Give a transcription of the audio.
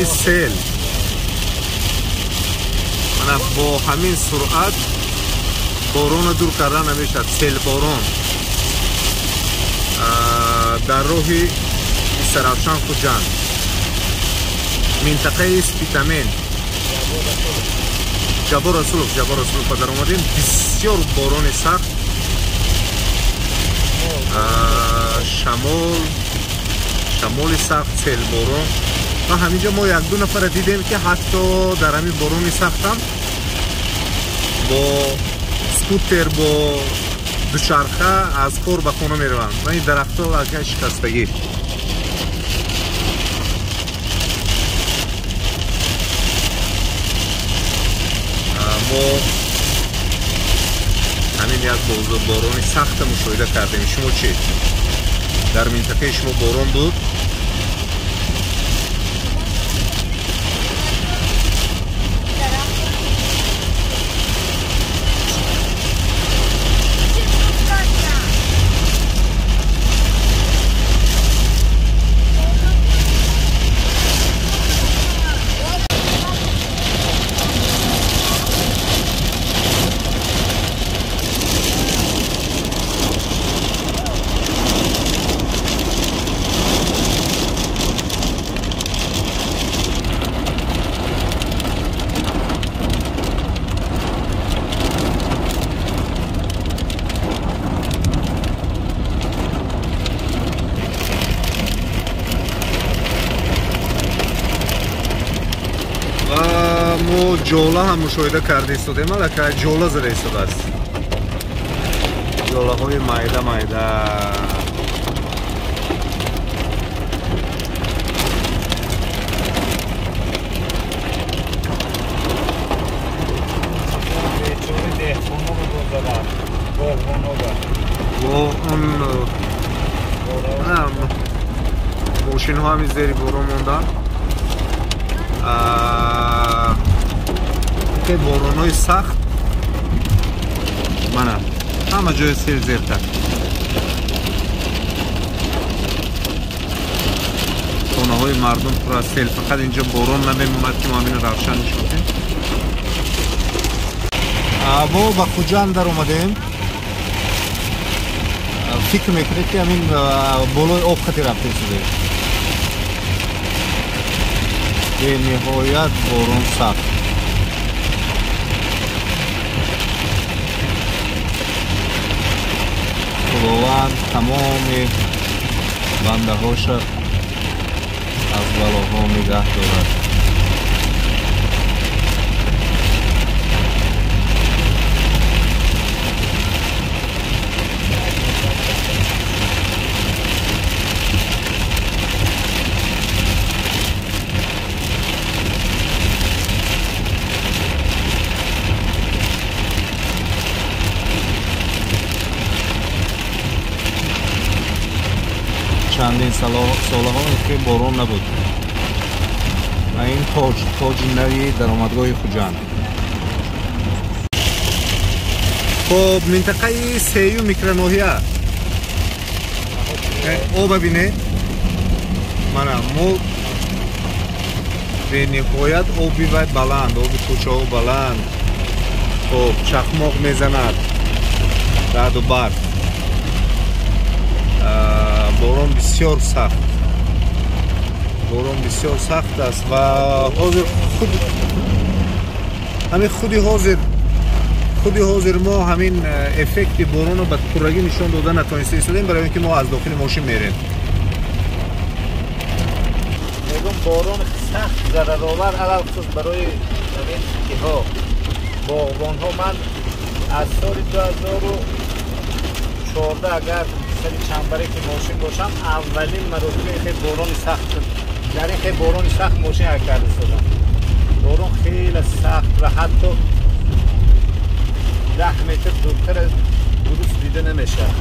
Борони сел. Мана бо ҳамин суръат боронро дур кардан намешавад. Селборон дар роҳи Истаравшан Хуҷанд, минтақаи Спитамен, Ҷаббор Расулов, Ҷаббор Расулов ба даромадем. Бисёр борони сахт, шамол, шамоли сахт, селборон. Ва ҳаминҷо мо як-ду нафара дидем, ки ҳатто дар ҳамин борони сахтам бо скутер, бо дучарха аз кор ба хона мераванд. Ва ин дарахтҳо аллакай шикастагӣ. Мо ҳамин як борони сахта мушоҳида кардем. Шумо чӣ? Дар минтақаи шумо борон буд? Ҷола ҳам мушоҳида карда истодем, аллакай ҷола зада истодааст. Ҷолаҳои майда майда. Мошинҳо ҳами зери борон монданд. Боронҳои сахт, мана ҳама ҷои сел зер кард. Хонаҳои мардум пур аз сел. Фақат инҷо борон намемонад, ки мо ҳаминро равшан нишон диҳем. Мо ба Хуҷанд даромадем. Фикр мекунед, ки ҳамин болои об хати рафта истодем. Бениҳоят борон сахт. Худованд тамоми бандаҳоша аз балоҳо нигаҳ дорад. Чандин солаҳо ки борон набуд. Ва ин тоҷи нави даромадгоҳи Хуҷанд. Хоб, минтақаи сеюм микроноҳия. Оба бинед. Мана мо бениҳоят оби вай баланд, оби кӯчаҳо баланд. Хоб, чахмоқ мезанад, раъду барқ. Борон бисёр сахт, борон бисёр сахт аст. Ва ҳозир ҳамин худи ҳозир мо ҳамин эффекти боронро ба пуррагӣ нишон дода натавониста истодем, барои ин ки мо аз дохили мошин мерем. Мегӯм, борон сахт зараровар, алалхусус барои ҳамин киҳо, боғбонҳо. Ман аз соли 2014 агар сари чамбаре ки мошин бошам, аввалин маротиба хеле борони сахт, дар ин хеле борони сахт мошин ҳаракат карда истодам. Борон хеле сахт ва ҳатто 10 метр дуртар дуруст дида намешавад.